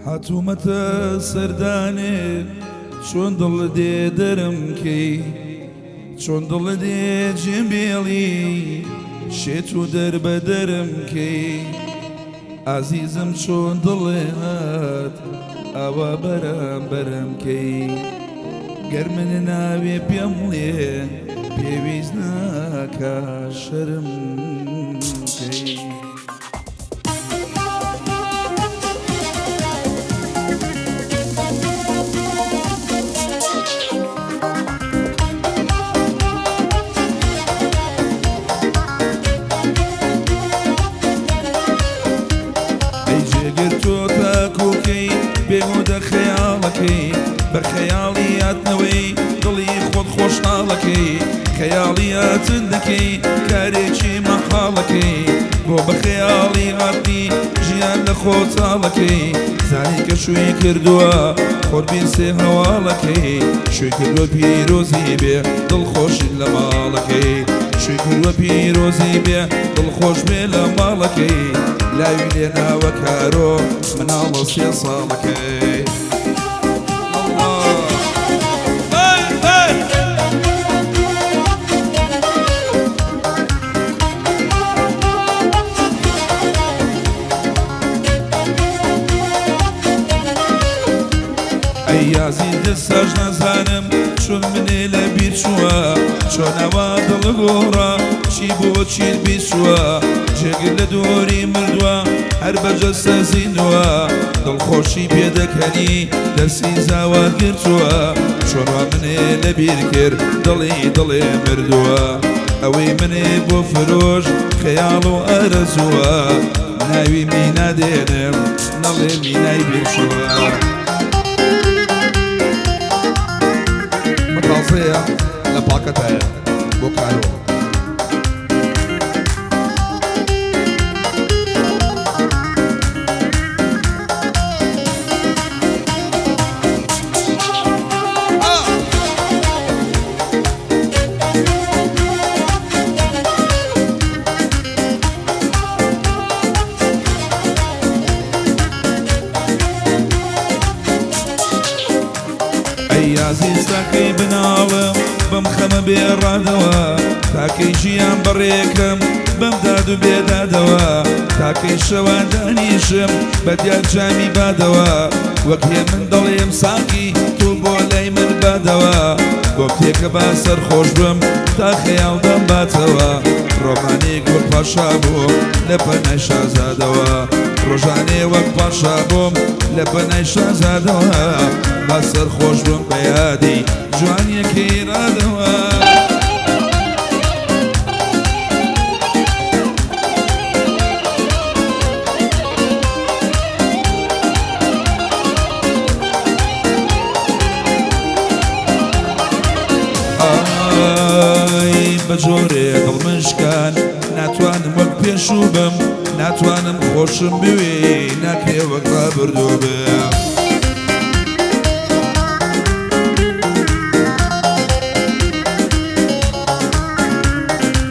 هاتوومەتە سەردانێ چۆن دڵ دێ دەرم کەی، چۆن دڵ دێ جێم بێڵی شێت و دەربەدەرم کەی. ئازیزم چۆن دڵێ هات ئاوا بەرامبەرم کەی، گەر من ناوێ پێم ڵێ پێویست ناکا شەرم کەی. ئەی جێگر تۆ تاکوکەی بێهودە خەیاڵەکەی، بە خەیاڵی هاتنەوەی دڵی خۆت خۆشحاڵەکەی، خەیاڵی هاتن دەکەی کارێکی مەحاڵەکەی، بۆ بە خەیاڵی هاتنی ژیان لە خۆ تاڵەکەی، زانی کە شووی کردووە خۆت بیرسێ هەواڵەکەی، شووی کردووە پیرۆزی بێ دڵخۆشی لە ماڵەکەی، شووی کردووە پیرۆزی بێ دڵخۆش بێ لە ماڵەکەی، لاوی لێ ناوە کارۆ مناڵە 3 ساڵەکەی. ئەی یازی دەستاش نازانم چۆن منێ لە بیر چووە، چۆنەوە دڵ گۆڕا چی بۆ چیت بیچووە، جێگر لە دووری مردووە هەر بە جەستە زیندووە، دڵخۆشی پێدەکەنی دەستی زاوات گرتووە، چۆنوا منێ لەبیر کرد دڵی دڵێ مردووە، ئەوەی منێ بۆ فرۆش خەیاڵ و ئارەزووە، ناوی مینا دێنم نەڵێ مینای بیرچووە. تازەیە لە پاکەتایە بۆ کارۆ. ئەی ئازیز تاکەی بناڵم بەم خەمە بێڕادەوە، تاکەی ژیان بەڕێکەم بەم داد و بێدادەوە، تاکەی شەوان دانیشم بە دیار جامی بادەوە، وەک هێ من دەڵێم ساقی تۆ بۆ لای من بادەوە، بۆم تێکە با سەرخۆش بم تا خەیاڵدەم باتەوە، ڕۆمانێک وەک پاشا بووم لە پەنای شازادەوە، ڕۆژانێ وەک پاشا بووم لە پەنای شازادەوە، با سەرخۆش بم بە یادی جوانیەکەی ڕادەوە. ئای بە جۆرێ دڵمشکان ناتوانم وەک پێشوو بم، ناتوانم خۆشم بوێ ناکرێ وەک ڕابردوو بم.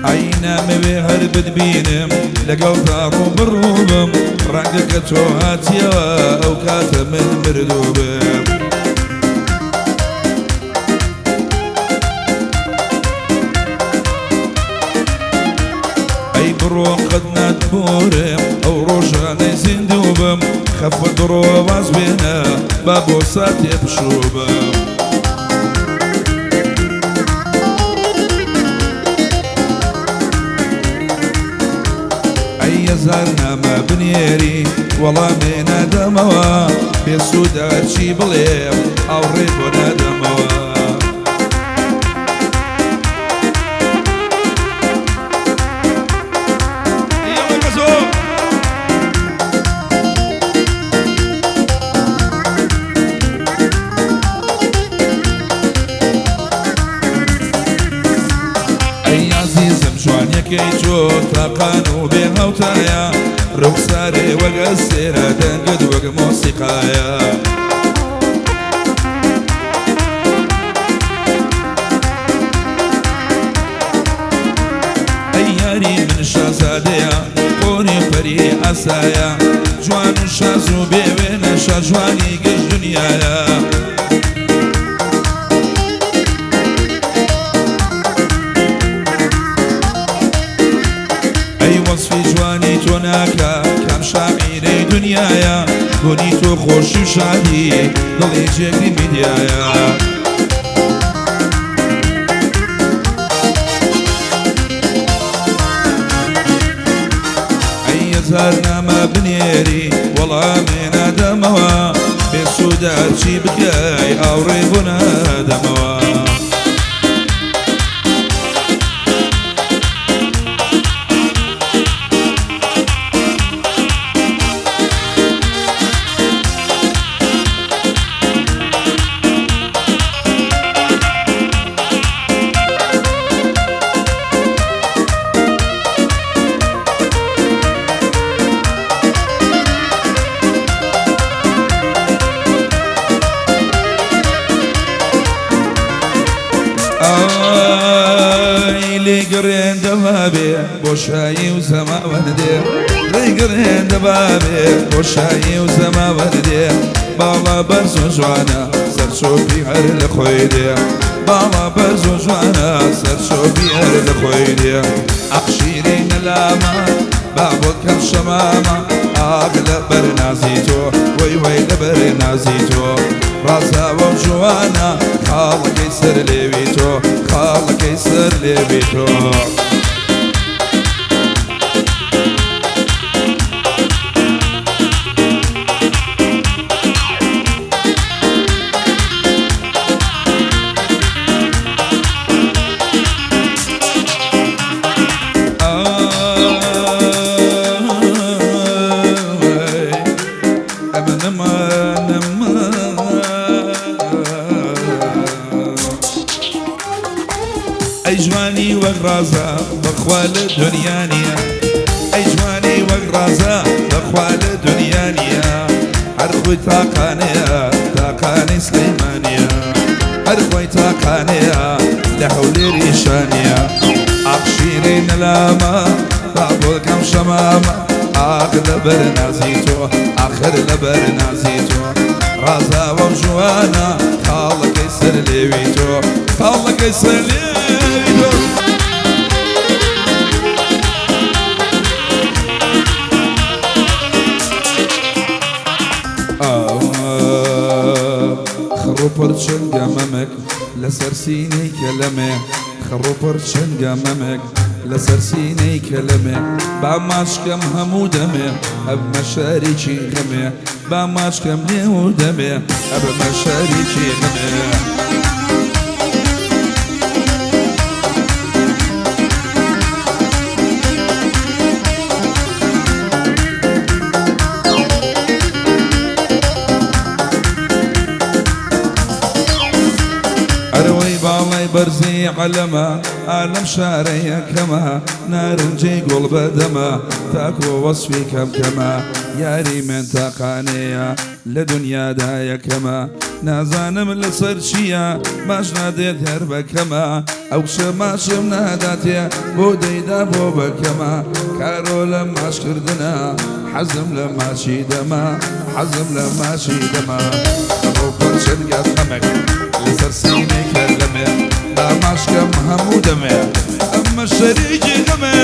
ئای نامەوێ هەر بتبینم لەگەڵدا ڕووبەڕوو بم، ڕەنگە کە تۆ هاتیەوە ئەو کاتە من مردوو بم. ئەی بڕۆ قەت ناتبۆرم ئەو ڕۆژانەی زیندوو بم، خەفەت بڕۆ واز بێنە با بۆ ساتێ پشوو بم. ئەی هەزار نامە بنێری وەڵامێ نادەمەوە، بێسوودە چی بڵێم ئاوڕێ بۆ نادەمەوە. ئەی ئازیزم جوانیەکەی تۆ تاقان و بێ هاوتایە، ڕوخسارێ وەک ئەستێرە دەنگت وەک مۆسیقایە. ئەی یاری من شازادەیە قۆنی پەری ئاسایە، جوان و شاز و بێوێنە شاجوانی گشت دنیایە. ئەی وەصفی جوانی تۆ ناکا کام شاعیرەی دنیایە، بۆنی تۆ خۆشی و شادی دڵی جێگری میدیایە. ئەی هەزار نامە بنێری وەڵامێ نادەمەوە، بێسوودە هەرچی بکەی ئاوڕێ بۆ نادەمەوە. ئای لێگەڕێن دەبابێ بۆشایی و زەماوەند دێ، لێگەڕێن دەبابێ بۆشایی و زەماوەند دێ، باڵا بەرز و جوانە سەرچۆپی هەر لە خۆی دێ، باڵا بەرز و جوانە سەرچۆپی هەر لە خۆی دێ. ئەخشیری نەلامە با بۆ کەم شەمامە، ئاغ لەبەر نازی تۆ وەی وەی لەبەر نازی تۆ، ڕازاوە و جوانە خاڵەکەی سەر لێوی تۆ، خاڵەکەی سەر لێوی تۆ. ئەی جوانی وەک ڕازە بەخوا لە دنیا نییە، ئەی جوانی وەک ڕازە بەخوا لە دنیا نییە، هەر خۆی تاقانەیە تاقانەی سلەیمانیە، هەر خۆی تاقانەیە لە هەولێری شانیە. ئاخشیرەی نەلامە با بۆکەم شەمامە، ئاخ لەبەر نازی تۆ ئاخر لەبەر نازی تۆ، ڕازاوە و جوانە خاڵەکەی سەر لێوی تۆ، خاڵەکەی سەر لێوی تۆ. خڕوپڕ چنگە مەمک لەسەر سینەی کەلەمێ، خڕوپڕ چنگە مەمک لەسەر سینەی کەلەمێ، با ماچکەم هەموو دەمێ ئەبمە شەریکی غەمێ، با ماچکەم لێو دەمێ ئەبمە شەریکی غەمێ. ئەرەوەی باڵای بەرزی عەلەمە ئالەم شارەیەکەمە، نارنجەی گوڵ بەدەمە تاکۆ وەصفی کەم کەمە، یاری من تاقانەیە لە دنیادا یەکەمە، نازانم لەسەر چییە ماش نادێت هەر بەکەمە، ئەو کچە ماشم ناداتێ بۆ دەیدا بۆ بەکەمە، کارۆ لە ماشکردنە حەزم لە ماچی دەمە، حەزم لە ماچی دەمە. ڕۆپەر چنگە خەمێک لەسەر سینەی کەلەمێ، با ماشکەم هەموو دەمێ ئەمە شەریکی غەمێ.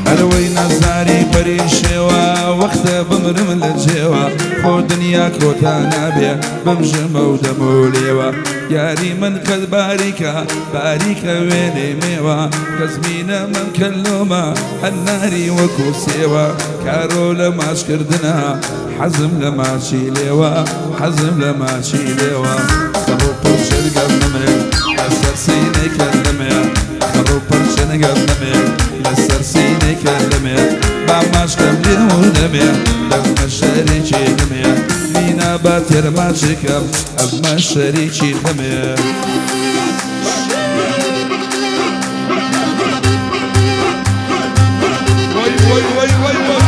ئەرەوەی نازاری پەری شێوە وەختە بمرم لە جێوە، خۆ دنیا کۆتا نابێ بمژمە و دەمە لێوە، یاری من قەد باریکە باریکە وێنەی مێوە، کەزمینە من کەلۆمە هەناری وەکو سێوە، کارۆ لە ماچکردنە حەزم لە ماچی لێوە، حەزم لە ماچی لێوە. خەڕوپڕ چرگەم نەمێ لەسەر سینەی کەلەمێ، خەڕوپڕ چنگەم نەمێ لەسەر سینەی کەلەمێ، با ماچکەم لێو دەمێ دەمە شەریکی غەمێ، مینا با تێر ماچکەم ئەمە شەریکی غەمێ. وەی وەی وەی وەی وەی.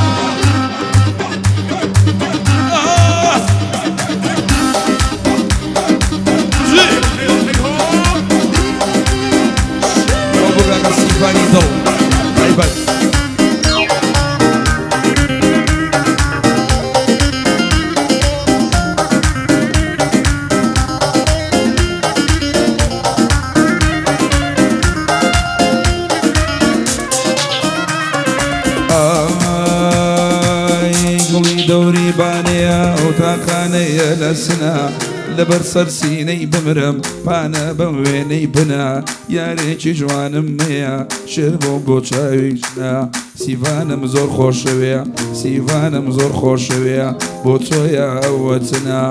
دیوانخانەیە لە سنە لەبەر سەر سینەی بمرم پانە بەم وێنەی بنا یارێکی جوانم هەیە شێر بۆم بۆ چاوی ژنە سیڤانم زۆر خۆشەوێ سیڤانم زۆر خۆشەوێ بۆ تۆیە ئەوەتنە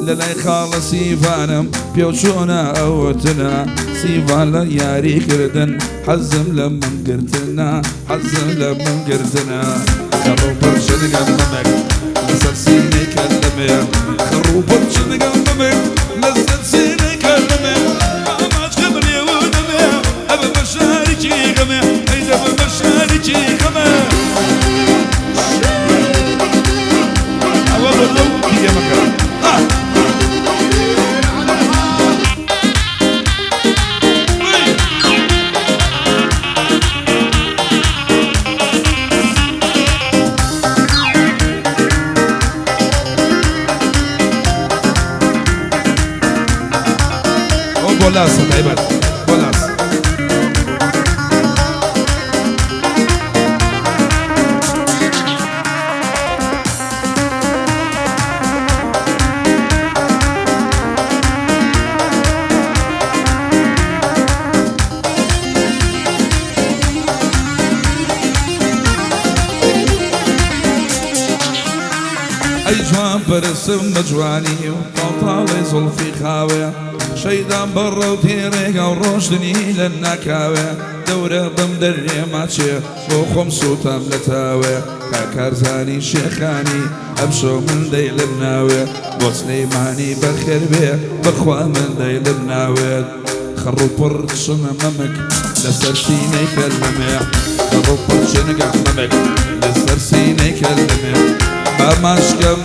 لەلای خاڵە سیڤانم پێوچۆنە ئەوەتنە سیڤان لە یاری کردن حەزم لە من گرتنە حەزم لە من گرتنە خەڕوو پڕ چنگم مەمەک لەسەر سینەی کەلەمێ خەڕوو پڕ چنگم مەمەک لەسەر سینەی کەلەمێ ئاماجکەم لێوە دەمێ ئەبە بە شارێکی غەمێ ئەی دەبە بە شارێکی غەمێ ئەوە بە دڵ دیگەمەکە ئەوە بۆ لاسە تایبەت بۆ لاس. ئەی جوان پەرستم بە جوانی و تاڵتاڵی زوڵفی خاوێ شەیدان بە ڕەوتی ڕێگا و ڕۆشتنی لە ناکاوێ دەورە بم دەرێ ماچێ بۆ خۆم سووتام لە تاوێ کا کارزانی شێخانی ئەمشەو من دەیلم ناوێ بۆ سلەیمانی بەخێر بێ بەخوا من دەیلم ناوێت خەڕ و پڕ چنە مەمک لەسەر سینەی کەلەمێ خەڕ و پڕ چنگە مەمک لەسەر سینەی کەلەمێ با ماچکەم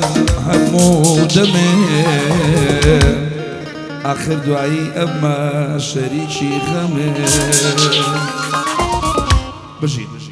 هەموو دەمێ ئاخر دوایی ئەمە شەریکی غەمێ بژین.